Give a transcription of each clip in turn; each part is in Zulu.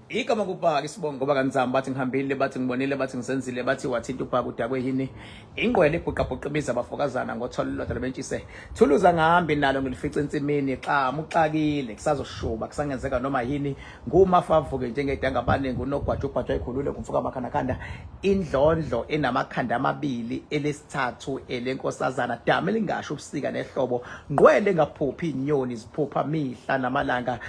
Igama kubhaka isibongo ngoba kanzama bathi ngihambile, bathi ngibonile, bathi ngisenzile, bathi wathinta ubhaka udakwe yini. Ingqwele ibhuqabhuqa ibiza abafokazana ngotholo lodwa lobentshise. Thuluza ngihambi nalo ngilifica ensimini, xamu uxakile kusazoshuba kusangenzeka noma yini. Ngumafavuke njengedanga abaningi unogwaja ubhajwa ikhulule kumfuka amakhandakhanda. Indlondlo enamakhanda amabili elesithathu elenkosazana dama elingasho ubusika nehlobo. Ngqwele engaphuphi inyoni ziphupha mihla namalanga.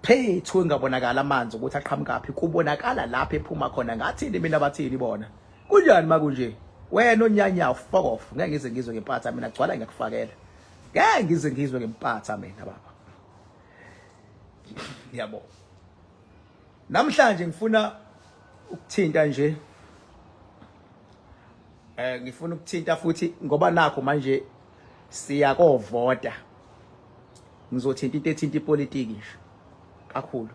Phethu engabonakala amanzi ukuthi aqhamukaphi, kubonakala lapho ephuma khona. Ngathini mina, bathini bona? Kunjani makunje? Wena onyanya, fuck off. Ngeke ngize ngizwe ngempatha mina, gcwala ngiyakufakela. Ngeke ngize ngizwe ngempatha mina baba. Yabo. Namhlanje ngifuna ukuthinta nje, ngifuna ukuthinta futhi ngoba nakho manje siyakovota. Ngizothinta into ethinta ipolitiki nje kakhulu.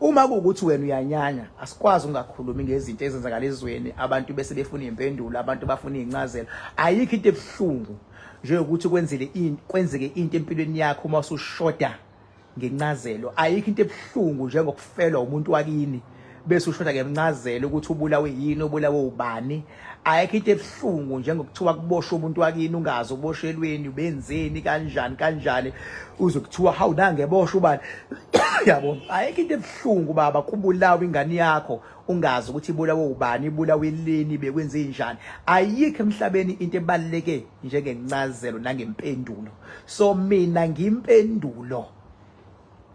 Uma kuwukuthi wena uyanyanya, asikwazi ungakhulumi ngezinto ezenzakala ezweni, abantu bese befuna impendulo, abantu bafuna incazelo. Ayikho into ebuhlungu njengokuthi kwenzile kwenzeke into empilweni yakho uma usushoda ngencazelo. Ayikho into ebuhlungu njengokufelwa umuntu wakini bese ushoda ngencazelo ukuthi ubulawe yini, ubulawe ubani. Ayikho into ebuhlungu njengokuthiwa kuboshwe umuntu wakini ungazi uboshelweni, ubenzeni, kanjani kanjani, uze kuthiwa hawu nange eboshwe ubani. Yabo, ayikho into ebuhlungu baba kubulawa ingane yakho ungazi ukuthi ibulawe ubani, ibulawe leni, bekwenze njani. Ayikho emhlabeni into ebaluleke njengencazelo nangempendulo. So mina ngimpendulo,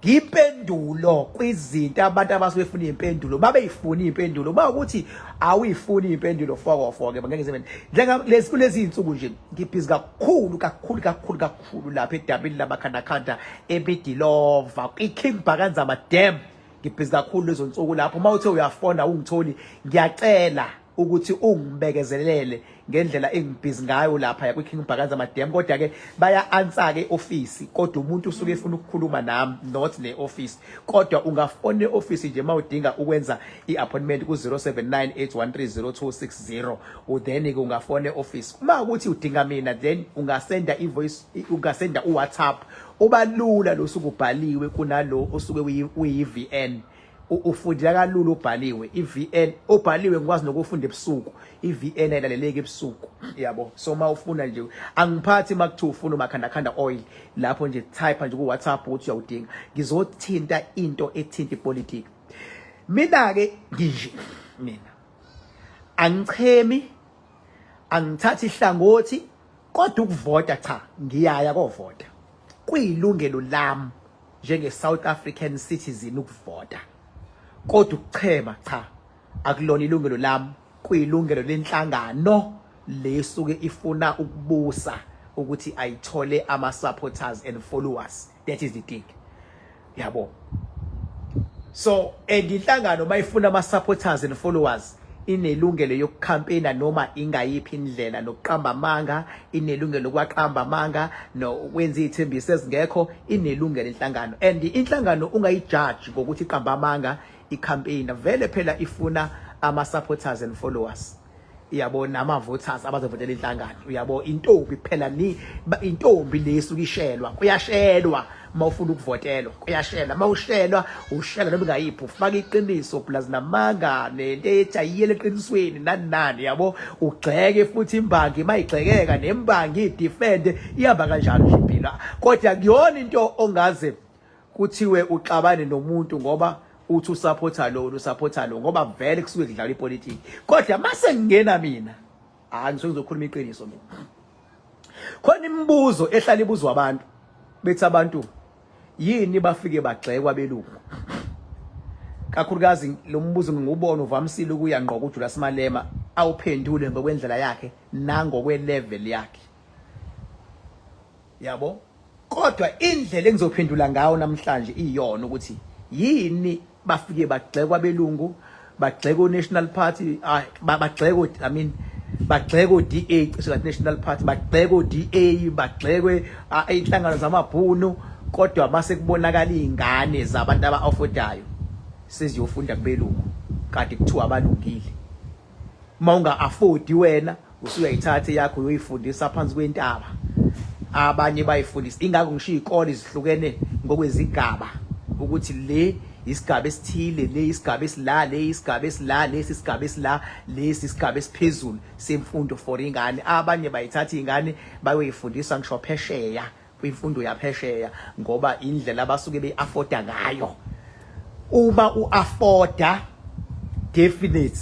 ngimpendulo kwizinto abantu abasuke befuna impendulo, babeyifuna impendulo. Ba ukuthi awuyifuni impendulo, foko foko ngeke ngize njenga lezi kulezi insuku nje ngibhizi kakhulu kakhulu kakhulu kakhulu lapha edabini lamakhandakhanda eMidilova, iKing Bhakanzama Dam. Ngibhizi kakhulu lezo nsuku lapho. Uma uthe uyafona ungitholi, ngiyacela ukuthi ungibekezelele ngendlela engibhizi ngayo lapha kwi-King Bhakanzama Dam. Kodwa ke baya answer ke office, kodwa umuntu usuke efuna ukukhuluma nami, not ne office. Kodwa ungafona e-office nje uma udinga ukwenza i-appointment ku-0798130260, then ke ungafona e-office. Uma ukuthi udinga mina, then ungasenda i-voice, ungasenda u-WhatsApp. Uba lula lo suku ubhaliwe kunalo osuke uyi-VN. Ufundela kalula ubhaliwe. I-VN obhaliwe ngikwazi nokufunda ebusuku, i-VN ayilaleleki ebusuku, yabo. So uma ufuna nje, angiphathi uma kuthiwa ufuna umakhandakhanda oil lapho nje type nje ku-WhatsApp ukuthi uyawudinga. Ngizothinta into ethinta ipolitiki. Mina-ke nginje, mina angichemi, angithathi ihlangothi, kodwa ukuvota cha, ngiyaya kovota. Kuyilungelo lami njenge South African citizen ukuvota, kodwa ukuchema cha, akulona ilungelo lami, kuyilungelo lenhlangano lesuke ifuna ukubusa ukuthi ayithole ama supporters and followers. That is the thing, yabo. So and inhlangano mayifuna ama supporters and followers inelungelo yokucampaigna noma ingayiphi indlela, nokuqamba amanga inelungelo lokwaqamba amanga, nokwenza izithembiso ezingekho inelungelo inhlangano. And inhlangano ungayijaji ngokuthi iqamba amanga icampaign, vele phela ifuna ama supporters and followers, uyabo, nama voters abazovotela inhlangano, uyabo. Intombi phela ni intombi lesuke ishelwa, kuyashelwa uma ufuna ukuvotelwa, kuyashelwa. Uma ushelwa, ushela noma ingayiphi, ufaka iqiniso plus namanga nento ethi ayiyele eqinisweni nani nani, yabo. Ugxeke futhi imbangi mayigxekeka nembangi idefend, ihamba kanjalo nje impilo. Kodwa kuyona into ongaze kuthiwe uxabane nomuntu ngoba uthi usupporta lo, usupporta lo, ngoba vele kusuke kudlalwa ipolitiki. Kodwa mase ngingena mina, hayi, ngisuke ngizokhuluma iqiniso mina. Khona imibuzo ehlala ibuzwa abantu, bethi abantu yini bafike bagxekwa belungu kakhulukazi. Lo mbuzo ngiwubona uvamisile ukuya ngqo kuJulius Malema, awuphendule ngokwendlela yakhe nangokwe-level yakhe, yabo. Kodwa indlela engizophendula ngayo namhlanje iyona ukuthi yini bafike bagxekwa belungu, bagxekwa National Party, bagxekwa, I mean, bagxekwa DA, cishe ngathi National Party, bagxekwa DA, bagxekwe inhlangano zamabhunu, kodwa mase kubonakala izingane zabantu aba-affordayo seziyofunda kubelungu kanti kuthiwa abalungile. Uma unga-affordi wena usuyayithatha yakho uyoyifundisa phansi kwentaba, abanye bayifundisa. Ingakho ngisho iy'kole zihlukene ngokwezigaba, ukuthi le isigaba esithile, le isigaba esila, le isigaba esila, lesi isigaba esila, lesi isigaba esiphezulu semfundo for ingane. Abanye bayithatha ingane bayoyifundisa ngisho phesheya, kwimfundo yaphesheya, ngoba indlela abasuke beyi-afforda ngayo. Uma u-afforda, definite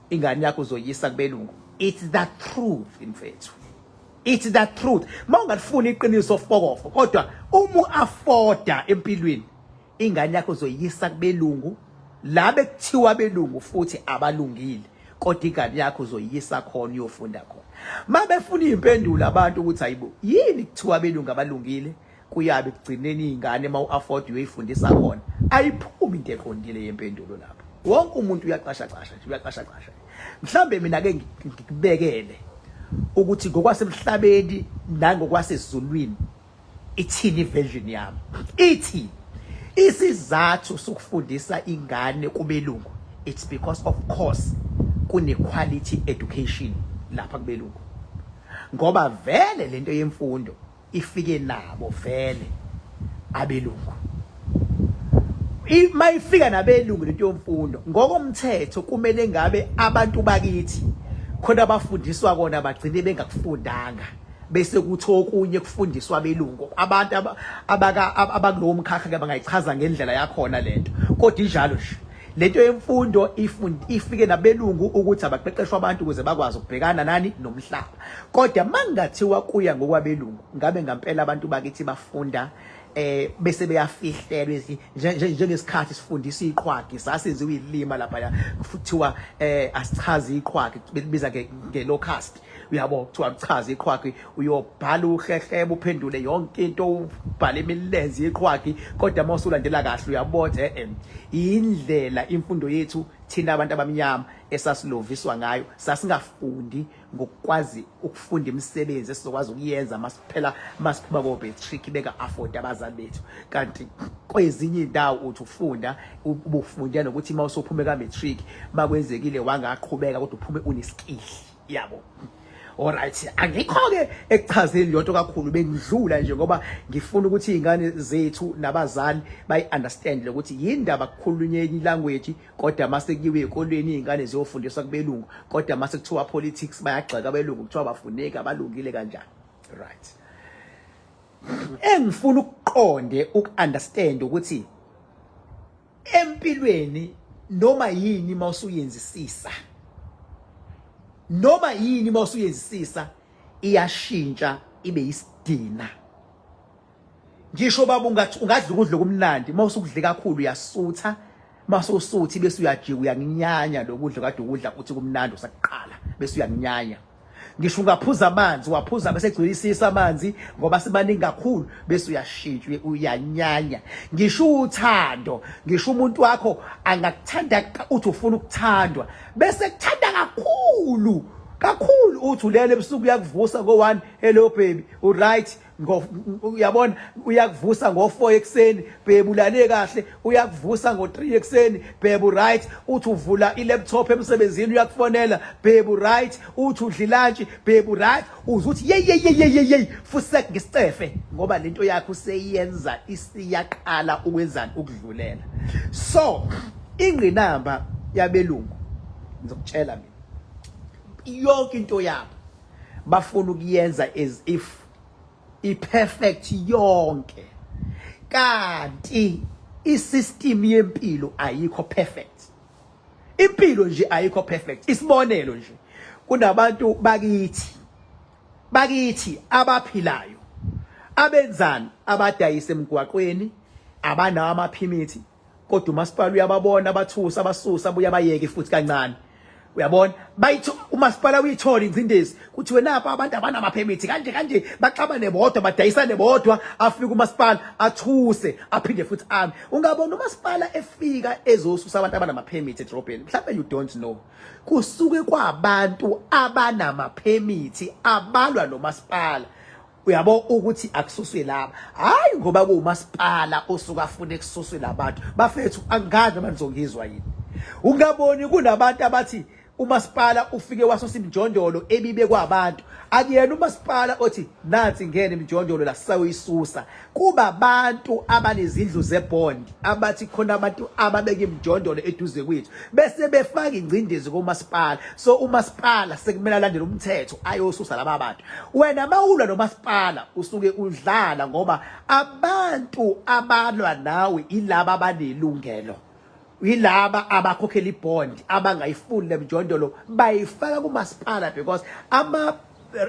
ingane yakho uzoyisa kubelungu. It's the truth, mfethu, it's the truth. Uma ungalifuni iqiniso, fokofo, kodwa uma u-afforda empilweni, ingane yakho uzoyisa kubelungu. La bekuthiwa belungu futhi abalungile, kodwa ingane yakho uzoyisa khona, uyofunda khona. Mabefuna izimpendulo abantu ukuthi hayibo, yini kuthiwa belungu abalungile, kuyabe kugcineni izingane uma u-afford uyoyifundisa khona, ayiphumi into eqondile yempendulo lapho. Wonke umuntu uyaqasha qasha nje, uyaqasha qasha. Mhlambe mina ke ngikubekele ukuthi ngokwasemhlabeni nangokwasezulwini ithini iversion yami. Ithi isizathu sokufundisa ingane kubelungu, it's because of course kune quality education lapha kubelungu, ngoba vele lento yemfundo ifike nabo vele abelungu. Mayifika nabelungu lento yomfundo, ngokomthetho kumele ngabe abantu bakithi khona abafundiswa kona bagcine bengakufundanga, bese kuthi okunye kufundiswa abelungu. Abantu abaka abakulowo mkhakha ke bangayichaza ngendlela yakhona lento, kodwa injalo nje lento yemfundo ifike nabelungu ukuthi abaqeqeshwa abantu ukuze bakwazi ukubhekana nani nomhlaba. Kodwa mangathiwa kuya ngokwabelungu, ngabe ngampela abantu bakithi bafunda bese beyafihlelwa njengesikhathi sifundisa iqhwagi, sasenziwa ilima lapha, kuthiwa asichaze iqhwagi, belibiza nge-locust, uyabo, kuthiwa kuchaza iqhwagi, uyobhala uhlehleba, uphendule yonke into, ubhale imilenze yeqhwagi. Kodwa uma usulandela kahle uyabona indlela imfundo yethu thina abantu abamnyama esasiloviswa ngayo. Sasingafundi ngokukwazi ukufunda imisebenzi esizokwazi ukuyenza masiphela, masiphuma ko-matric, beka-afford abazali bethu. Kanti kwezinye iy'ndawo uthi ufunda, ubufunda nokuthi uma usuphume ka-matric, makwenzekile wangaqhubeka, kodwa uphume une-skill, yabo. Alright, angikho-ke ekuchazeni leyo kakhulu, bengidlula nje ngoba ngifuna ukuthi iy'ngane zethu nabazali bayi-understand lokuthi yindaba kukhulunywe enye ilanguage, kodwa mase kuyiwe ey'kolweni iy'ngane ziyofundiswa kubelungu, kodwa mase kuthiwa politics bayagxeka abelungu, kuthiwa bafuneki, abalungile kanjani. Right, engifuna ukuqonde, uku-understand ukuthi empilweni noma yini mawusuyenzisisa, noma yini mawusuyenzisisa, iyashintsha ibe yisidina. Ngisho baba ungathi ungadla ukudla okumnandi, uma usukudle kakhulu uyasutha. Mase usuthi bese uyajika, uyanginyanya lokudla kade ukudla uthi kumnandi usakuqala, bese uyanginyanya. Ngisho ungaphuza amanzi, waphuza bese egcwele isisa amanzi ngoba sibaningi kakhulu, bese uyashintsha, uyanyanya. Ngisho uthando, ngisho umuntu wakho angakuthanda, uthi ufuna ukuthandwa, bese kuthanda kakhulu kakhulu, uthi ulele ebusuku uyakuvusa ngo-1, "Hello baby, u right?" Uyabona, uyakuvusa ngo-4 ekuseni, "Baby, ulale kahle?" Uyakuvusa ngo-3 ekuseni, "Baby, right?" Uthi uvula i-laptop emsebenzini, uyakufonela, "Baby, right?" Uthi udla ilantshi, "Baby, right?" Uze uthi, "Yey yey yey yey yey, fusek ngisicefe," ngoba lento yakho useyenza isiyaqala ukwenzani, ukudlulela. So ingqinamba yabelungu, ngizokutshela mina, yonke into yabo bafuna ukuyenza as if i-perfect yonke, kanti isystem yempilo ayikho perfect. Impilo nje ayikho perfect. Isibonelo nje, kunabantu bakithi abaphilayo, abenzani, abadayisa emgwaqweni, abanawo amaphimithi, kodwa umasipala uyababona, abathusa, abasusa, abuye abayeke futhi kancane, uyabona. Bayithi umasipala uyithola ingcindezi kuthi wena apha abantu abanamaphemithi kanje kanje, baxabane bodwa, badayisane bodwa, afike umasipala athuse, aphinde futhi ame. Ungabona umasipala efika ezosusa abantu abanamaphemithi edrobheni, mhlawumbe you don't know, kusuke kwabantu abanamaphemithi abalwa nomasipala, uyabo, ukuthi akususwe laba, hayi ngoba kuwumasipala osuka afune kususwe labantu. Bafethu, angazi noma nizongizwa yini. Ungaboni kunabantu abathi Umasipala ufike wasusa imijondolo ebibekwa abantu. Akuyena umasipala othi nansi ngene imijondolo la sisayoyisusa. Kuba abantu abanezindlu zebond abathi khona abantu ababeka imijondolo eduze kwethu bese befaka ingcindezi komasipala. So umasipala sekumele alandele umthetho ayosusa laba bantu. Wena mawulwa nomasipala usuke udlala ngoba abantu abalwa nawe ilaba abanelungelo. Yilaba abakhokhela ibond abangayifuni lemjondolo bayifaka kumasipala because ama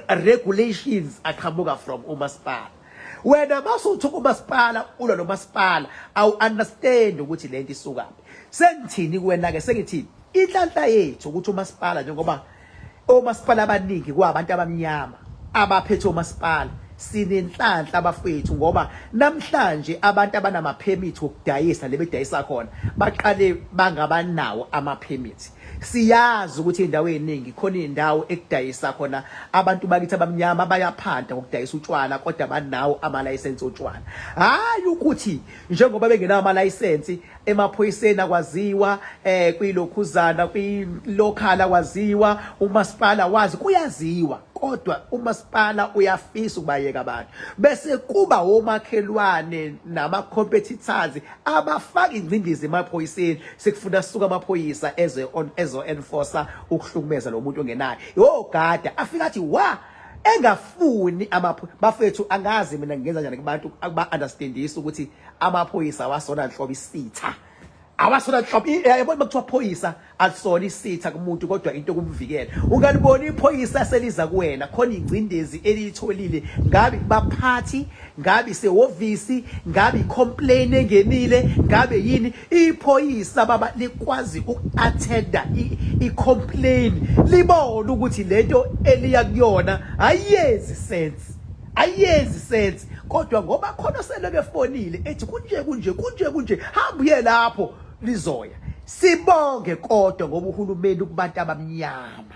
regulations aqhamuka from umasipala. Wena masuthi kumasipala ulwa nomasipala awu understand ukuthi lento isukaphi. Sengithini kuwena ke sengithi inhlanhla yethu ukuthi umasipala njengoba omasipala abaningi kwabantu abamnyama abaphethe omasipala sinenhlanhla bafethu ngoba namhlanje abantu abanama-permit wokudayisa lebedayisa khona baqale bangabanawo ama-permit. Siyazi ukuthi iy'ndawo ey'ningi khona iy'ndawo ekudayisa khona abantu bakithi abamnyama bayaphanda ngokudayisa utshwala kodwa banawo amalayisensi otshwala. Hhayi ukuthi njengoba bengenawo amalayisensi emaphoyiseni akwaziwa eh kwilokhuzana kwilocal akwaziwa umasipala wazi kuyaziwa kodwa umasipala uyafisa ukubayeka abantu bese kuba womakhelwane nama competitors abafaka ingcindezi emaphoyiseni sekufuna suka amaphoyisa eze on ezo enforcer ukuhlukumeza lo muntu ongenayo yogada afika athi wa engafuni amapho bafethu angazi mina ngenza njani kubantu akuba understandisa ukuthi amaphoyisa awasona nhlobo isitha awasona nhlobo yabona kuthiwa phoyisa alisona isitha kumuntu kodwa into kumvikela ungalibona iphoyisa seliza kuwena khona ingcindezi eliyitholile ngabe kubaphathi ngabe isehhovisi ngabe icomplain engenile ngabe yini iphoyisa baba likwazi uku-attenda i-complain libone ukuthi lento eliya kuyona ayenzi sense ayenzi sense kodwa ngoba khona seleke efonile ethi kunje kunje kunje kunje hamba uye lapho lizoya sibonge kodwa ngoba uhulumeni kubantu abamnyama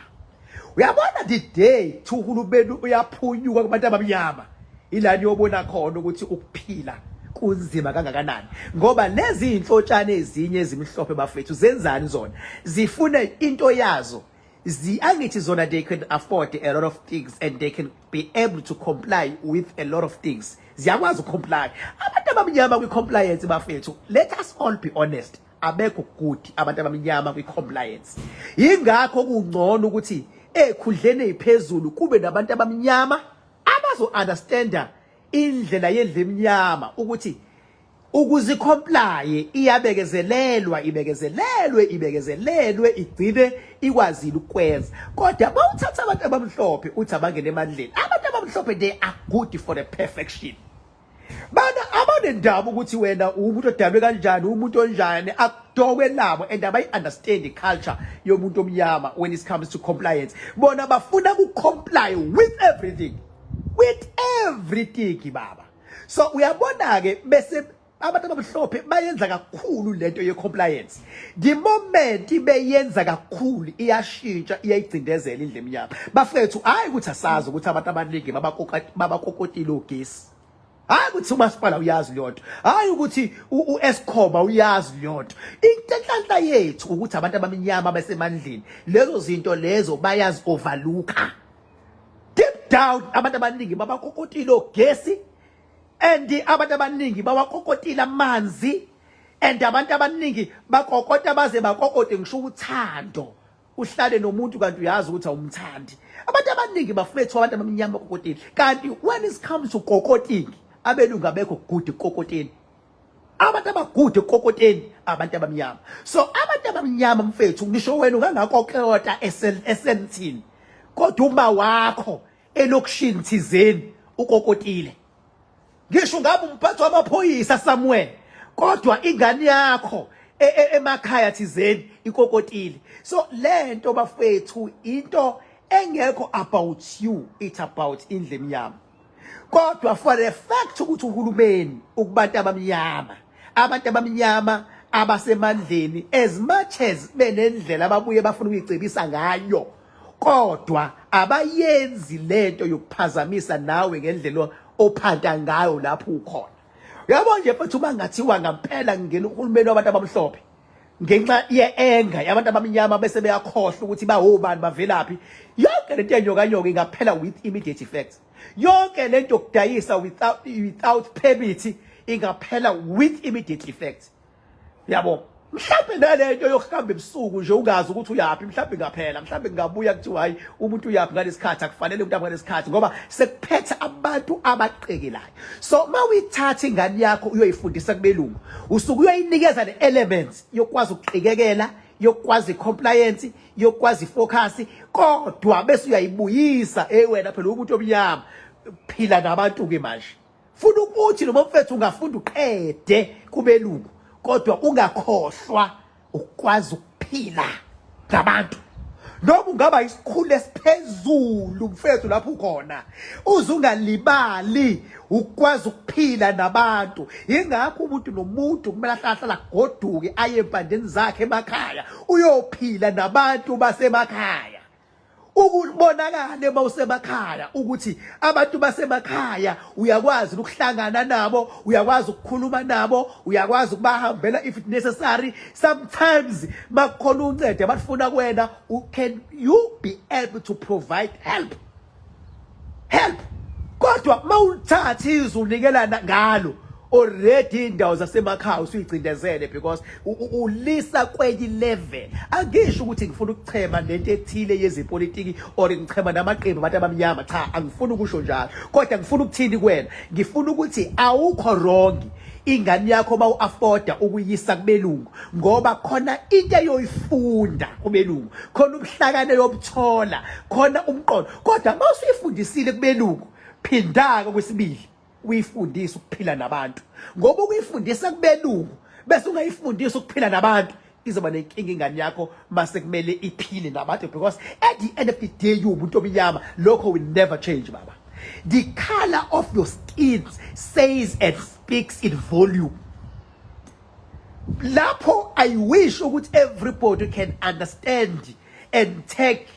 uyabona the day thi uhulumeni uyaphunyuka kubantu abamnyama ila niyobona khona ukuthi ukuphila kunzima kangakanani ngoba lezi inhlotshana ezinye ezimhlophe bafethu zenzani zona zifuna into yazo zi angithi zona they can afford a lot of things and they can be able to comply with a lot of things ziyakwazi ukucomply abantu abamnyama kwi-compliance bafethu let us all be honest abekho good abantu abamnyama kwi-compliance yingakho kungcono ukuthi ekhundleni eziphezulu kube nabantu abamnyama abazo-understanda indlela yendlu emnyama ukuthi ukuze icomplye iyabekezelelwa ibekezelelwe ibekezelelwe igcine ikwazile ukwenza kodwa bawuthatha abantu abamhlophe uthi abangene emandleni abantu abamhlophe they are good for the perfection bana abanendaba ukuthi wena umuntu odalwe kanjani umuntu onjani akudokwe labo and abayi understand the culture yomuntu omnyama when it comes to compliance bona bafuna ku comply with everything with everything baba so uyabona ke bese abantu abamhlophe bayenza kakhulu lento ye compliance the moment beyenza kakhulu iyashintsha iyayigcindezela indle emnyama bafethu hayi ukuthi asazi ukuthi abantu abaningi babakokotile ogesi hayi ukuthi umasipala uyazi leyo nto hayi ukuthi u-Eskom uyazi leyo nto inhlanhla yethu ukuthi abantu abamnyama basemandleni lezo zinto lezo bayazi overlooka deep down abantu abaningi babakokotile ogesi and abantu abaningi bawakokotile amanzi and abantu abaningi bakokota baze bakokote ngisho uthando uhlale nomuntu kanti uyazi ukuthi awumthandi abantu abaningi bafethu abantu abamnyama bakokotile kanti when it comes to kokoting abelungu abekho good kokoteni abantu abagude ekokoteni abantu abamnyama so abantu abamnyama mfethu ngisho wena ungangakokota esentini kodwa uma wakho elokishini thizeni ukokotile ngisho ngabe umphathi wamaphoyisa somewhere kodwa ingane yakho e, e, emakhaya thizeni ikokotile so lento bafethu into engekho about you it's about indle emnyama kodwa for the fact ukuthi uhulumeni ukubantu abamnyama abantu abamnyama abasemandleni as much as benendlela ababuye bafuna ukuyicebisa ngayo kodwa abayenzi lento yokuphazamisa nawe ngendlela ophanta ngayo lapho ukhona uyabo nje futhi uma ngathiwa ngampela ngingena uhulumeni wabantu abamhlophe Ngenxa ye-anger yabantu abamnyama bese beyakhohlwa ukuthi bawobani, bavelaphi. Yonke lento yenyokanyoka ingaphela with immediate effect. Yonke lento yokudayisa without permit ingaphela with immediate effect. Yabo, mhlawumbe nalento yokuhamba ebusuku nje ungazi ukuthi uyaphi, mhlawumbe ingaphela. Mhlawumbe kungabuya kuthiwa hayi, umuntu uyaphi ngalesikhathi, akufanele umuntu ngalesikhathi, ngoba sekuphethe abantu abaqekelayo. So uma uyithatha ingane yakho uyoyifundisa kubelungu, usuke uyoyinikeza le elements yokwazi ukuqikekela, yokwazi compliance, yokwazi focus, kodwa bese uyayibuyisa, hey wena phela umuntu omnyama, phila nabantu ke manje. Funa ukuthi noma mfethu ungafunda uqede kubelungu, kodwa ungakhohlwa ukwazi ukuphila nabantu. Noma ungaba isikhulu esiphezulu mfethu lapho ukhona, uze ungalibali ukwazi ukuphila nabantu. Yingakho umuntu nomuntu kumele ahlala agoduke aye empandeni zakhe emakhaya, uyophila nabantu basemakhaya. Ukubonakale uma usemakhaya ukuthi abantu basemakhaya uyakwazi ukuhlangana nabo, uyakwazi ukukhuluma nabo, uyakwazi ukubahambela if it necessary. Sometimes makukhona uncedo abalifuna kuwena, can you be able to provide help? Help. Kodwa mawulithatha izwe unikelana ngalo, already indawo zasemakhaya usuyicindezele, because ulisa kwenye level. Angisho ukuthi ngifuna ukuchema nento ethile yezepolitiki or ngichema namaqembu abantu abamnyama, cha, angifuni ukusho njalo. Kodwa ngifuna ukuthini kuwena? Ngifuna ukuthi awukho wrong ingane yakho bawu-afforda ukuyisa kubelungu, ngoba khona into eyoyifunda kubelungu, khona ubuhlakane yobuthola, khona umqondo. Kodwa uma usuyifundisile kubelungu, phindake kwesibili uyifundise ukuphila nabantu, ngoba ukuyifundisa kubelungu bese ungayifundisi ukuphila nabantu, izoba nenkinga ingane yakho mase kumele iphile nabantu, because at the end of the day umuntu omnyama. Lokho will never change, baba. The color of your skin says and speaks in volume. Lapho I wish ukuthi everybody can understand and take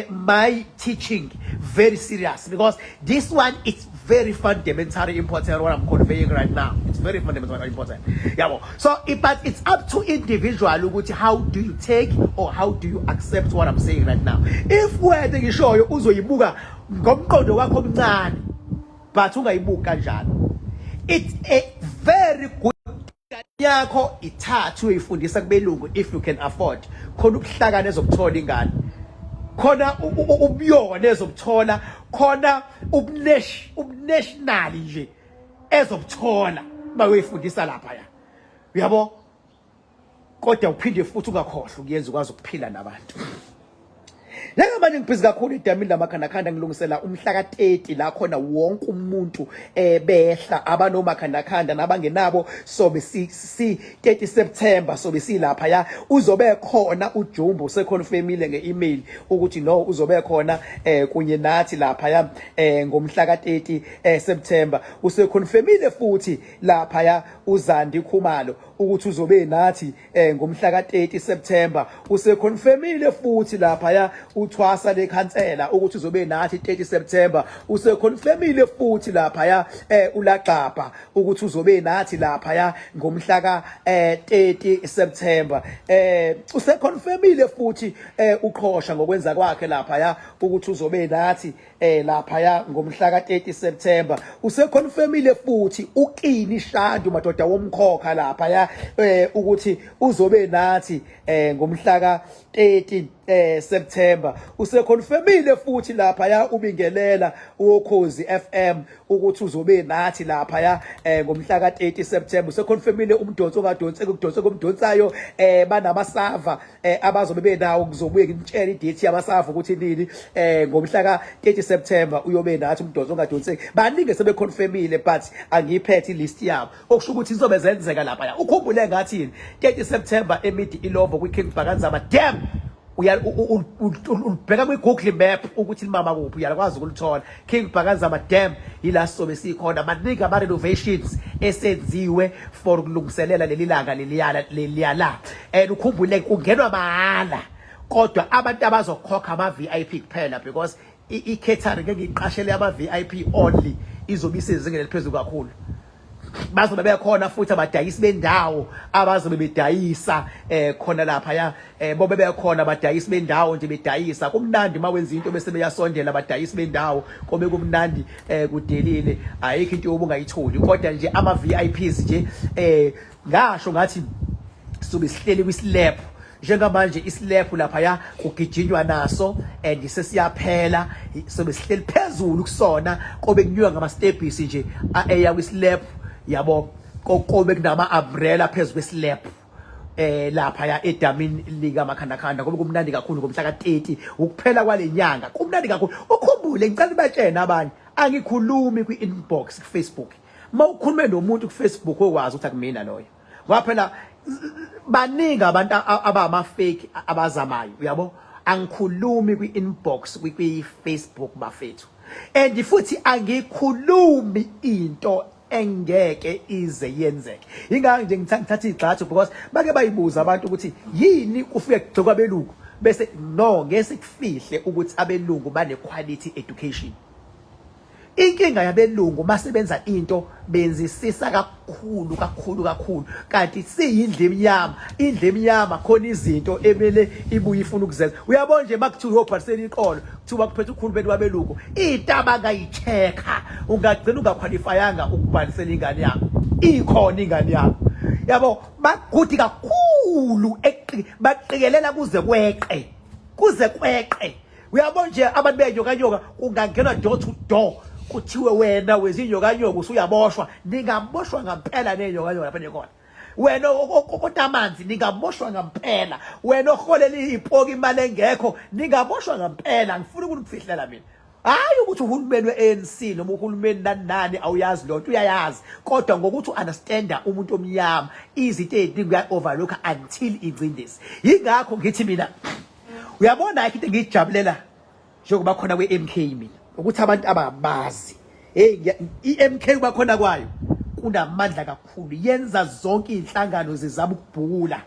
my teaching very serious, because this one is very fundamentally important, what I'm conveying right now. It's very fundamentally important, yabo. So but it's up to individual ukuthi how do you take or how do you accept what I'm saying right now. If wena ngishoyo uzoyibuka ngomqondo wakho omncane, but ungayibuki kanjalo, it's a very good yakho ithathu uyifundisa kubelungu if you can afford. Khona ubuhlakani ezobuthola ingane, khona ubuyona ezobuthola, khona ubunational nje ezobuthola bayifundisa lapha ya, uyabo. Kodwa uphinde futhi ungakhohlwa ukuyenza ukwazi ukuphila nabantu. Njengamanje ngibhizi kakhulu edamini lamakhandakhanda, ngilungisela umhla ka-30 la khona wonke umuntu behla abanomakhandakhanda nabangenabo. Sobe si 30 September sobe silapha ya. Uzobe khona uJumbo, useconfirmile nge-email ukuthi no, uzobe khona kunye nathi lapha ya ngomhla ka-30 September. Useconfirmile futhi lapha ya uZandi Khumalo ukuthi uzobe nathi ngomhla ka-30 September. Useconfirmile futhi lapha ya uthwasa lekhansela ukuthi uzobe nathi 30 September. Useconfirmile futhi lapha ya ulagxabha ukuthi uzobe nathi lapha ya ngomhla ka 30 September. Useconfirmile futhi uqhosha ngokwenza kwakhe lapha ya ukuthi uzobe nathi lapha ya ngomhla ka-30 September. Useconfirmile futhi uKini Shandu, madoda womkhokha lapha ya, ukuthi uzobe nathi ngomhla ka-30 September. Useconfirmile futhi lapha ya ubingelela uKhozi FM ukuthi uzobe nathi lapha ya ngomhla ka-30 September. Useconfirmile umdonso ongadonseki, ukudonsa komdonsayo, banamasava abazobe benawo. Ngizobuye ngimtshele idate yamasava ukuthi nini. Ngomhla ka-30 September uyobe nathi umdonso ongadonseki. Baningi sebeconfirmile, but angiyiphethe ilist yabo, okusho ukuthi izobe zenzeka lapha ya. Ukhumbule ngathini? 30 September eMidi Ilovo kwi-King Bhakanzama Dam. Ulibheka kwi-Google Map ukuthi limama kuphi, uyakwazi ukulithola. King Bhakanzama Dam yila sizobe sikhona. Maningi ama-renovations esenziwe for ukulungiselela leli langa leliyala leliya la. And ukhumbule, kungenwa mahhala, kodwa abantu abazokhokha ama-VIP kuphela, because i-catering engiyiqashele ama-VIP only izobe isezingeni eliphezulu kakhulu. Bazobe bekhona futhi abadayisi bendawo abazobe bedayisa khona lapha ya bobe bekhona abadayisi bendawo nje bedayisa. Kumnandi uma wenza into bese beyasondela abadayisi bendawo, kobe kumnandi kudelile, ayikho into obungayitholi. Kodwa nje ama VIPs nje ngasho ngathi sobe sihleli kwislab njengamanje, islab lapha ya kugijinywa naso and sesiyaphela, sobe sihleli phezulu kusona, kobe kunyuka ngama steps nje eya kwislab yabo, kobe kunama umbrella phezulu kweslab lapha ya edamini lika Makhandakhanda. Ngoba kumnandi kakhulu ngomhla ka30 ukuphela kwalenyanga, kumnandi kakhulu. Ukhumbule, ngicela nibatshene abanye, angikhulumi kwi-inbox ku-Facebook. Uma ukhulume nomuntu ku-Facebook, okwazi ukuthi akumina loyo, ngoba phela baningi abantu abama-fake abazamayo, uyabo. Angikhulumi kwi-inbox kwi-Facebook bafethu, and futhi angikhulumi into engeke ize yenzeke. Ingakho nje ngithatha igxathu, because bake bayibuza abantu ukuthi yini kufike kugxekwa abelungu, bese no ngeke sikufihle ukuthi abelungu bane quality education. Inkinga yabelungu, masebenza into benzisisa kakhulu kakhulu kakhulu, kanti siyindlu emnyama. Indlu emnyama khona izinto emele ibuye ifuna ukuzenza, uyabona nje. Makuthiwa uyobhalisela iqolo, kuthiwa kuphethe uhulumeni wabelungu, into abangayi-check-a, ungagcina ungakhwalifayanga ukubhalisela ingane yakho, ikhona ingane yakho, yabo. Bagudi kakhulu, baqikelela kuze kweqe, kuze kweqe, uyabo nje. Abantu benyokanyoka, kungangenwa door to door, kuthiwe wena wezinyokanyoka usuyaboshwa, ningaboshwa ngampela nenyokanyoka lapha nikhona. Wena okokota amanzi, ningaboshwa ngampela. Wena oholela ipoki imali engekho, ningaboshwa ngampela. Ngifuna ukunifihlela mina, hayi ukuthi uhulumeni we-ANC noma uhulumeni nani nani awuyazi lonto, uyayazi, kodwa ngokuthi u-understanda umuntu omnyama, izinto ey'ningi uya-overlooka until ingcindezi. Yingakho ngithi mina, uyabona, ayikho into engiyijabulela njengoba khona kwe-MK mina, ukuthi abantu ababazi. Hey, i-MK kuba khona kwayo kunamandla kakhulu, yenza zonke iy'nhlangano zizama ukubhukula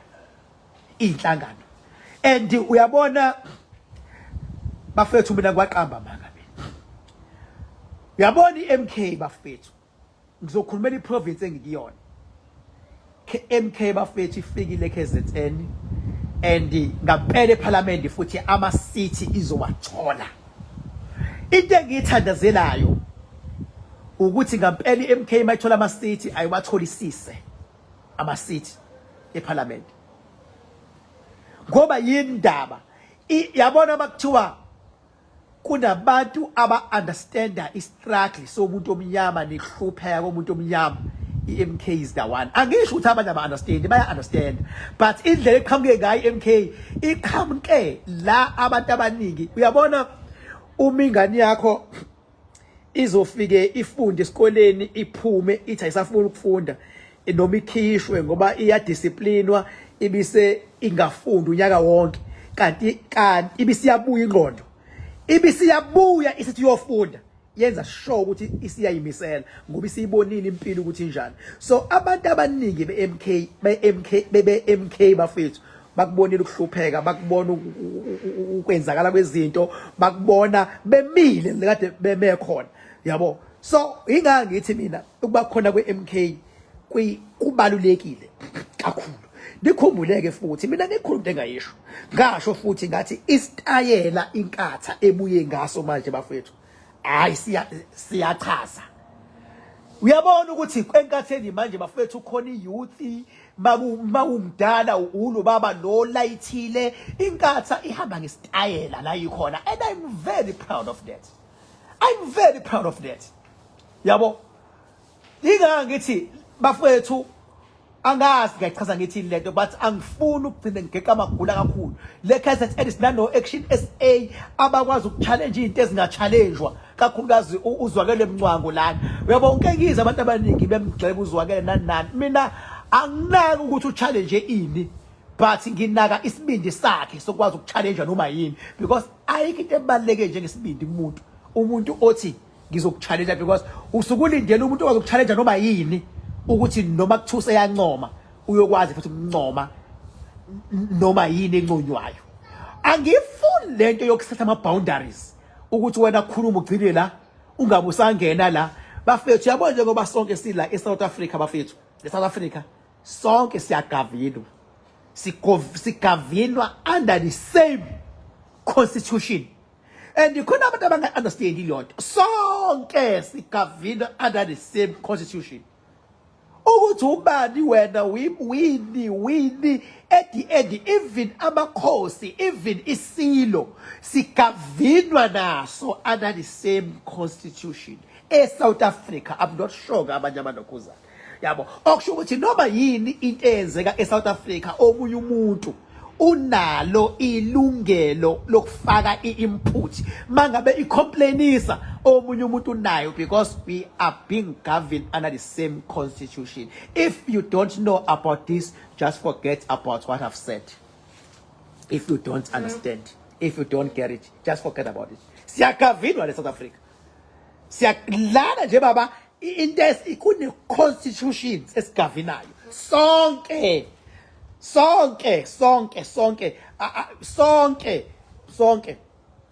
iy'nhlangano. And uyabona bafethu, mina ngiwaqamba amanga mina, uyabona i-MK bafethu, ngizokhulumela iprovince engikuyona. MK bafethu ifikile KZN and ngampela eParliament futhi ama seat izowathola. Into engiyithandazelayo ukuthi ngampela iMK mayithola ama seat, ayiwatholisise ama seat eParliament, ngoba yindaba yabona, makuthiwa kunabantu aba-understanda i-struggle somuntu omnyama nekuhlupheka komuntu omnyama, i-MK is the one. Angisho ukuthi abanye aba-understand, baya-understand, but indlela eqhamuke ngayo i-MK, iqhamuke la abantu abaningi, uyabona, uma ingane yakho izofike ifunde esikoleni, iphume ithi ayisafuni ukufunda, noma ikhishwe ngoba iyadisciplinwa, ibise ingafundi unyaka wonke, kanti ibisiyabuya ingqondo, ibisiyabuya isithi uyofunda, yenza sure ukuthi isiyayimisela ngoba isiyibonile impilo ukuthi injani. So abantu abaningi be-MK, be-MK, be-MK bafethu, bakubonile ukuhlupheka, bakubona ukwenzakala kwezinto, bakubona bemile kade beme khona, yabo. So ingaka ngithi mina ukuba khona kwe-MK kubalulekile kakhulu. Nikhumbuleke futhi, mina ngikhuluma into engayisho, ngasho futhi ngathi isitayela inkatha ebuye ngaso manje bafethu, hayi, siyachaza. Uyabona ukuthi enkatheni manje bafethu khona i-youth, mawumdala ulo baba lo layithile, inkatha ihamba ngesitayela la ikhona, and I'm very proud of that, I'm very proud of that, yabo. Ingaka ngithi bafethu, angazi ngiyachaza ngithi lento, but angifuni ukugcina ngigeqa amagula kakhulu. Le KZN sinano Action SA abakwazi ukuchallenge izinto ezingachallengewa, kakhulukazi uZwakele Mncwango lana, uyabo. Ngize abantu abaningi bemgxeka uZwakele nani nani, mina anginaki ukuthi uchallenge ini, but nginaka isibindi sakhe sokwazi ukuchallenge noma yini, because ayikho into ebaluleke njengesibindi kumuntu, umuntu othi ngizokuchallenge, because usukulindela umuntu okwazi ukuchallenge noma yini, ukuthi noma kuthiwa useyancoma, uyokwazi futhi ukuncoma noma yini enconywayo. Angifuni lento yokusetha ama boundaries ukuthi wena khuluma ugcine la, ungabe usangena la. Bafethu, yabona njengoba sonke sila eSouth Africa bafethu, eSouth Africa sonke siyagavinwa. Sigavinwa under the same constitution. And khona abantu abanga-understand leyo nto. Sonke sigavinwa under the same constitution. Ukuthi ubani wena wini wini at the end, even amakhosi, even isilo sigavinwa naso under the same constitution eSouth Africa. I'm not sure ngabanye abanokhuzana, yabo. Okusho ukuthi noma yini into eyenzeka eSouth Africa, omunye umuntu unalo ilungelo lokufaka i-input mangabe i-complainisa omunye umuntu unayo, because we are being governed under the same constitution. If you don't know about this, just forget about what I've said. If you don't understand, if you don't get it, just forget about it. Siyagavinwa le South Africa, siyalala nje baba. Into kune constitution esigavinayo sonke, sonke sonke sonke sonke sonke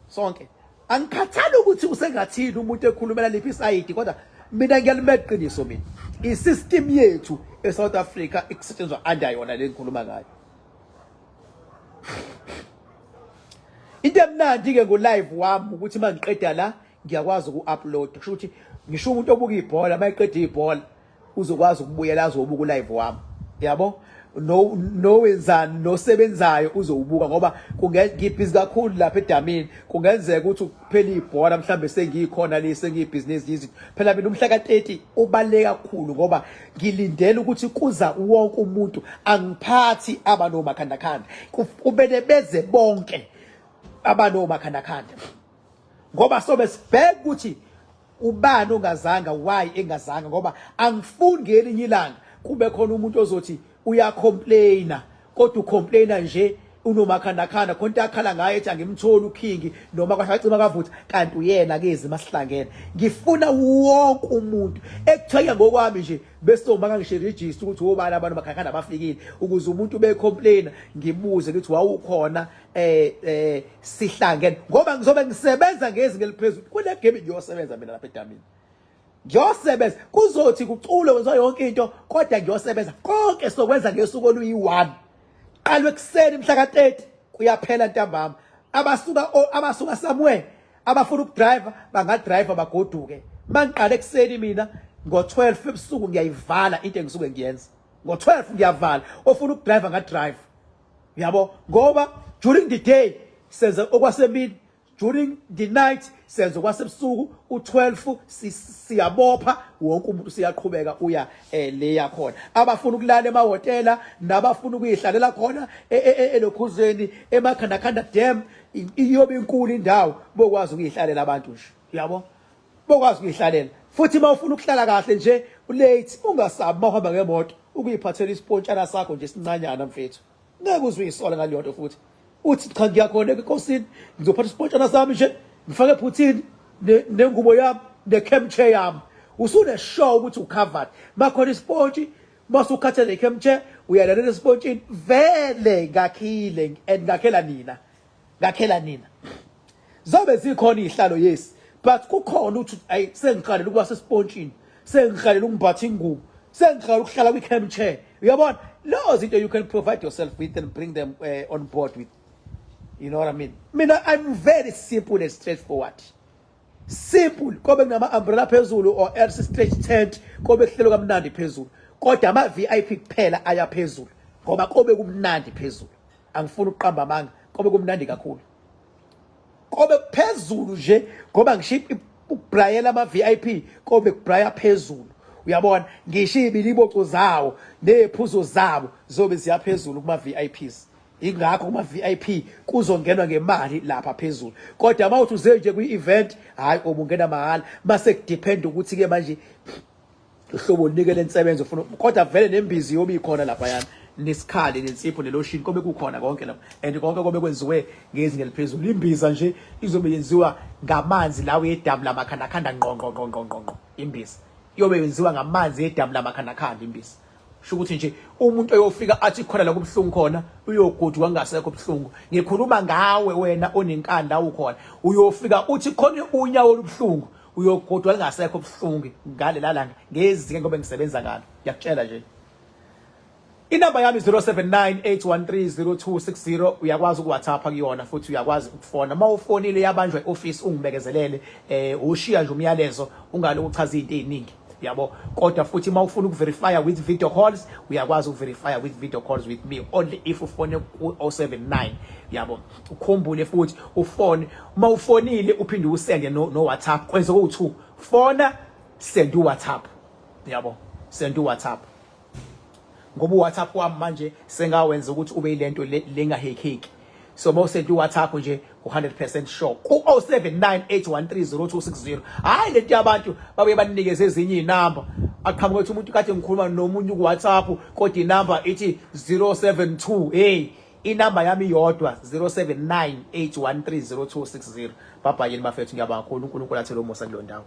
sonke. Angikhathali ukuthi usengathini umuntu ekhulumela liphi isayidi, kodwa mina ngiyalimela iqiniso. Mina i-system yethu eSouth Africa ikusetshenziswa under yona le ngikhuluma ngayo. Into emnandi ke ngo-live wami ukuthi uma ngiqeda la ngiyakwazi uku-upload. Kusho ukuthi ngisho umuntu obuka ibhola, uma eqeda ibhola uzokwazi ukubuyela azobuka u-live wami, yabo. No nowenzani nosebenzayo uzowubuka, ngoba ngibhizi kakhulu lapha edamini. Kungenzeka ukuthi kuphela ibhola mhlambe sengikhona le sengiyibhizinisi izinto. Phela mina umhla ka-30 ubaluleke kakhulu ngoba ngilindele ukuthi kuza wonke umuntu, angiphathi abanomakhandakhanda, kumele beze bonke abanomakhandakhanda, ngoba sobe sibheka ukuthi ubani ongazanga, why engazanga, ngoba angifuni ngelinye ilanga kube khona umuntu ozothi uyacomplaina, kodwa ucomplaina nje unomakhandakhanda khona into akhala ngayo, ethi angimtholi uKing noma kwashacima kavutha, kanti uyena kezi masihlangene. Ngifuna wonke umuntu ekuthiwa ngokwami nje bese uma ngisho register ukuthi obani abantu makhandakhanda abafikile, ukuze umuntu becomplaina ngibuze ukuthi wawukhona sihlangene, ngoba ngizobe ngisebenza ngezinga eliphezulu kule game. Ngiyosebenza mina lapha edamini, ngiyosebenza. Kuzothi kuculwe kwenziwa yonke into, kodwa ngiyosebenza. Konke sokwenza ngesuku oluyi-1, qalwe ekuseni mhla ka-30, kuyaphela ntambama. Abasuka somewhere abafuna ukudrive bangadrive bagoduke. Mangiqale ekuseni mina, ngo-12 ebusuku ngiyayivala into engisuke ngiyenza. Ngo-12 ngiyavala, ofuna ukudrive angadrive, yabo, ngoba during the day senze okwasemini, during the night senze okwasebusuku. U12 siyabopha, wonke umuntu siyaqhubeka uya le yakhona. Abafuna ukulala emahhotela nabafuna ukuyihlalela khona elokhuzeni emakhandakhanda dam, iyobe inkulu indawo, bokwazi ukuyihlalela abantu nje, yabo, bokwazi ukuyihlalela. Futhi uma ufuna ukuhlala kahle nje ulate, ungasabi uma uhamba ngemoto ukuyiphathela isipontshana sakho nje esincanyana mfethu, ngeke uze uyisola ngaleyo nto. Futhi uthi cha, ngiyakhona enkosini, ngizophatha isipontshana sami nje, ngifake ephuthini nengubo yami ne-camp chair yami. Usune-sure ukuthi ucovered makhona isipontshi. Masukhathele i-camp chair, uyalalela esipontshini. Vele ngakhile and ngakhela nina, ngakhela nina. Zobe zikhona izihlalo, yes, but kukhona ukuthi ayi, sengiqalela ukuba sesipontshini, sengiqalela ukumbatha ingubo, sengiqalela ukuhlala kwi-camp chair, uyabona lezo zinto. You can provide yourself with and bring them on board with, you know what I mean? Mina I'm very simple and straightforward, simple. Kobe kunama umbrella phezulu or else stretch tent, kobe kuhlelo kamnandi phezulu, kodwa ama VIP kuphela aya phezulu, ngoba kobe kumnandi phezulu. Angifuni ukuqamba amanga, kobe kumnandi kakhulu, kobe phezulu nje, ngoba ngisho ukubrayela ama VIP kobe kubraya phezulu, uyabona. Ngisho ibiliboco zawo neziphuzo zabo zobe ziyaphezulu kuma VIPs. Ingakho kuma VIP kuzongenwa ngemali lapha phezulu, kodwa uma uthi uze nje kwi-event, hayi, obungena mahhala. Mase kudepend ukuthi ke manje uhlobo olunike lensebenzo ufuna, kodwa vele nembizi yobe ikhona lapha yana, nesikhali, nensipho, nelotion, kobe kukhona konke lapha, and konke kobe kwenziwe ngezinga eliphezulu. Imbiza nje izobe yenziwa ngamanzi lawo edamu lamakhandakhanda, ngqo ngqo ngqo ngqo ngqo ngqo. Imbiza iyobe yenziwa ngamanzi edamu lamakhandakhanda imbiza. Sho ukuthi nje umuntu oyofika athi khona la kubuhlungu khona, uyogoduka kungasekho buhlungu. Ngikhuluma ngawe wena onenkanda ukhona, uyofika uthi khona unyawo olubuhlungu. Uyogodwa lingasekho ubuhlungu ngalela langa ngezinga ngoba ngisebenza ngalo. Ngiyakutshela nje. Inamba yami 0798130260 uyakwazi ukuWhatsApp kuyona futhi uyakwazi ukufona. Uma ufonile yabanjwa ioffice ungibekezelele eh ushiya nje umyalezo ungaloku uchaza izinto eziningi. Yabo kodwa futhi uma ufuna ukuverify with video calls uyakwazi ukuverify with video calls with me only if ufone ku 079 yabo. Ukhumbule futhi ufone uma ufonile uphinde usende no, no WhatsApp kwenze ku2 fona send uWhatsApp yabo send uWhatsApp ngoba uWhatsApp wami manje sengawenza ukuthi ube ilento lengahekeki so bawusenda uWhatsApp nje u100% sure ku 0798130260 hayi lento yabantu babuye banikeze ezinye inamba aqhamuka ukuthi umuntu kade ngikhuluma nomunye ku WhatsApp kodwa inamba ithi 072 hey inamba yami iyodwa 0798130260 babhayeni bafethu ngiyabonga kakhulu uNkulunkulu athele umusa kuleyo ndawo.